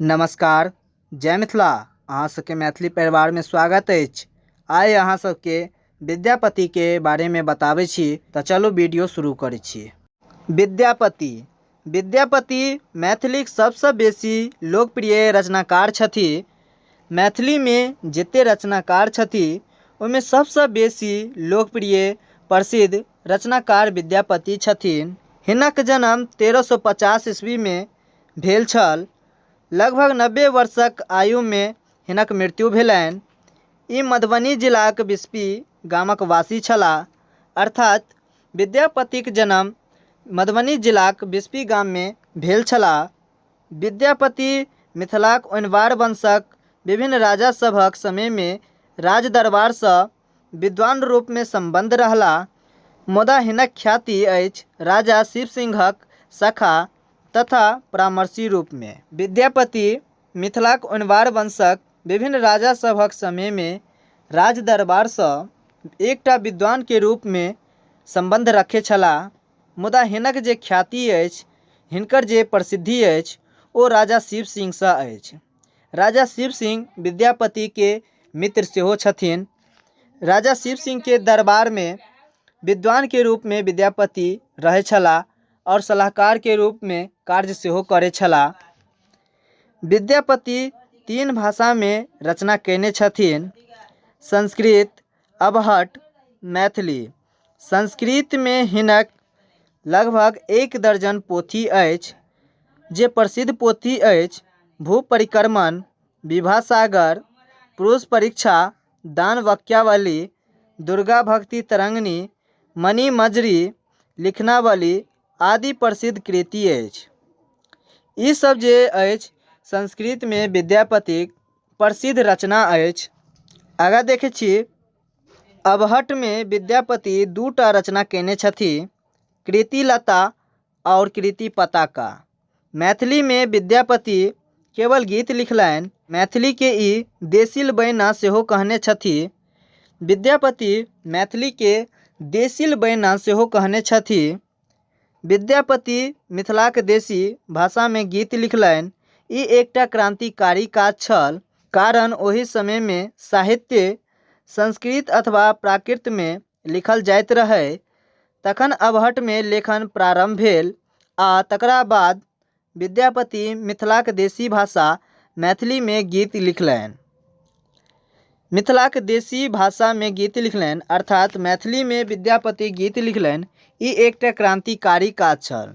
नमस्कार, जय मिथिला। अहाँ सबके मैथिली परिवारमे स्वागत अछि। आइ अहाँ सबके विद्यापतिके बारेमे बताबै छी, तऽ चलू वीडियो शुरू करै छी। विद्यापति विद्यापति मैथिलीक सबसँ बेसी लोकप्रिय रचनाकार छथि। मैथिलीमे जते रचनाकार छथि ओहिमे सबसँ बेसी लोकप्रिय प्रसिद्ध रचनाकार विद्यापति छथिन। हिनक जन्म 1350 ईस्वीमे भेल छल। लगभग 90 वर्षक आयुमे हिनक मृत्यु भेलनि। ई मधुबनी जिलाक बिस्फी गामक वासी छलाह। अर्थात विद्यापतिक जन्म मधुबनी जिलाक बिस्फी गाममे भेल छलाह। विद्यापति मिथिलाक ओइनवार वंशक विभिन्न राजा सभक समयमे राजदरबारसँ विद्वान रूपमे सम्बद्ध रहलाह। मुदा हिनक ख्याति अछि राजा शिव सिंहक सखा तथा परामर्शी रूपमे। विद्यापति मिथिलाक ओइनवार वंशक विभिन्न राजा सभक समयमे राजदरबारसँ एकटा विद्वानके रूपमे सम्बन्ध रखै छलाह। मुदा हिनक जे ख्याति अछि, हिनकर जे प्रसिद्धि अछि, ओ राजा शिव सिंहसँ अछि। राजा शिव सिंह विद्यापतिके मित्र सेहो छथिन। राजा शिव सिंहके दरबारमे विद्वानके रूपमे विद्यापति रहै छलाह आओर सलाहकारके रूपमे कार्य सेहो करै छलाह। विद्यापति तीन भाषामे रचना कयने छथिन, संस्कृत, अवहट्ठ, मैथिली। संस्कृतमे हिनक लगभग एक दर्जन पोथी अछि, जे प्रसिद्ध पोथी अछि भूपरिक्रमण, विभासागर, पुरुष परीक्षा, दानवाक्यावली, दुर्गा भक्ति तरंगिणी, मणिमञ्जरी, लिखनावली आदि प्रसिद्ध कृति अछि। ई सब जे अछि संस्कृतमे विद्यापतिक प्रसिद्ध रचना अछि। आगाँ देखै छी अवहट्ठमे विद्यापति दू टा रचना कयने छथि, कृतिलता आओर कृति पताका। मैथिलीमे विद्यापति केवल गीत लिखलनि। मैथिलीके ई देसिल बयना सेहो कहने छथि। विद्यापति मैथिलीके देसिल बयना सेहो कहने छथि। विद्यापति मिथिलाक देशी भाषामे गीत लिखलनि। ई एकटा क्रान्तिकारी काज छल, कारण ओहि समयमे साहित्य संस्कृत अथवा प्राकृतमे लिखल जाइत रहै। तखन अवहट्ठमे लेखन प्रारम्भ भेल आ तकरा बाद विद्यापति मिथिलाक देशी भाषा मैथिलीमे गीत लिखलनि। मिथिलाक देशी भाषामे गीत लिखलनि, अर्थात मैथिलीमे विद्यापति गीत लिखलनि। ई एकटा क्रान्तिकारी काज छल,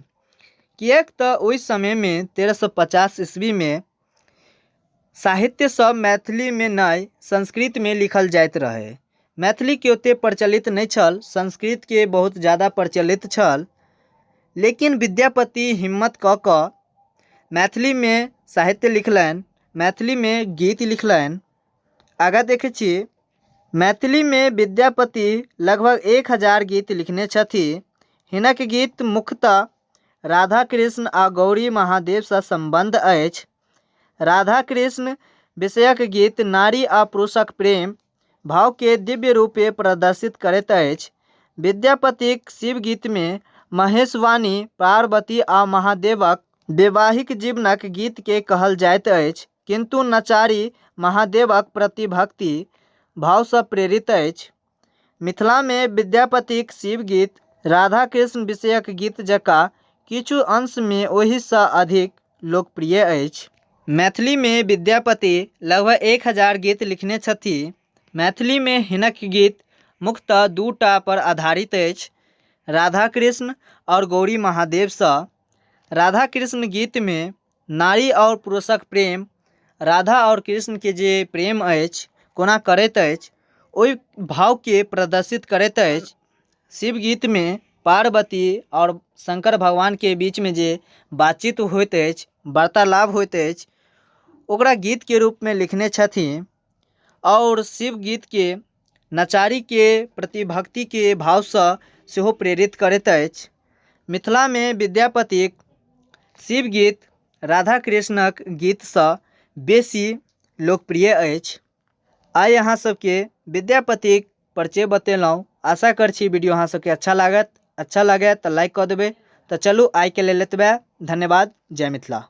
किएक तऽ ओहि समयमे 1350 ईस्वीमे साहित्य सब मैथिलीमे नहि, संस्कृतमे लिखल जाइत रहै। मैथिलीके ओतेक प्रचलित नहि छल, संस्कृतके बहुत जादा प्रचलित छल। लेकिन विद्यापति हिम्मत कऽ कऽ मैथिलीमे साहित्य लिखलनि, मैथिलीमे गीत लिखलनि। आगाँ देखै छी मैथिलीमे विद्यापति लगभग 1000 गीत लिखने छथि। हिनक गीत मुख्यतः राधा कृष्ण आ गौरी महादेवसँ सम्बन्ध अछि। राधा कृष्ण विषयक गीत नारी आ पुरुषक प्रेम भावके दिव्य रूपे प्रदर्शित करैत अछि। विद्यापतिक शिवगीतमे महेशवाणी, पार्वती आ महादेवक वैवाहिक जीवनक गीतके कहल जाइत अछि, किन्तु नचारी महादेवक प्रति भक्ति भावसँ प्रेरित अछि। मिथिलामे विद्यापतिक शिवगीत राधा-कृष्ण विषयक गीत जकाँ किछु अंशमे ओहिसँ अधिक लोकप्रिय अछि। मैथिलीमे विद्यापति लगभग 1000 गीत लिखने छथि। मैथिलीमे हिनक गीत मुख्यतः दू टा पर आधारित अछि, राधा-कृष्ण आओर गौरी महादेवसँ। राधा-कृष्ण गीतमे नारी आओर पुरुषक प्रेम, राधा आओर कृष्णके जे प्रेम अछि कोना करैत अछि, ओहि भावके प्रदर्शित करैत अछि। शिव गीतमे पार्वती आओर शङ्कर भगवानके बीचमे जे बातचीत होइत अछि, वार्तालाप होइत अछि, ओकरा गीतके रूपमे लिखने छथिन। आओर शिव गीतके नचारीके प्रति भक्तिके भावसँ सेहो प्रेरित करैत अछि। मिथिलामे विद्यापतिक शिव गीत राधा कृष्णक गीतसँ बेसी लोकप्रिय अछि। आइ अहाँ सबके विद्यापतिक परिचय बतेलहुँ। आशा करै छी वीडियो अहाँ सबके अच्छा लागत। अच्छा लागै तऽ लाइक कऽ देबै। तऽ चलू आइके लेल एतबे। धन्यवाद। जय मिथिला।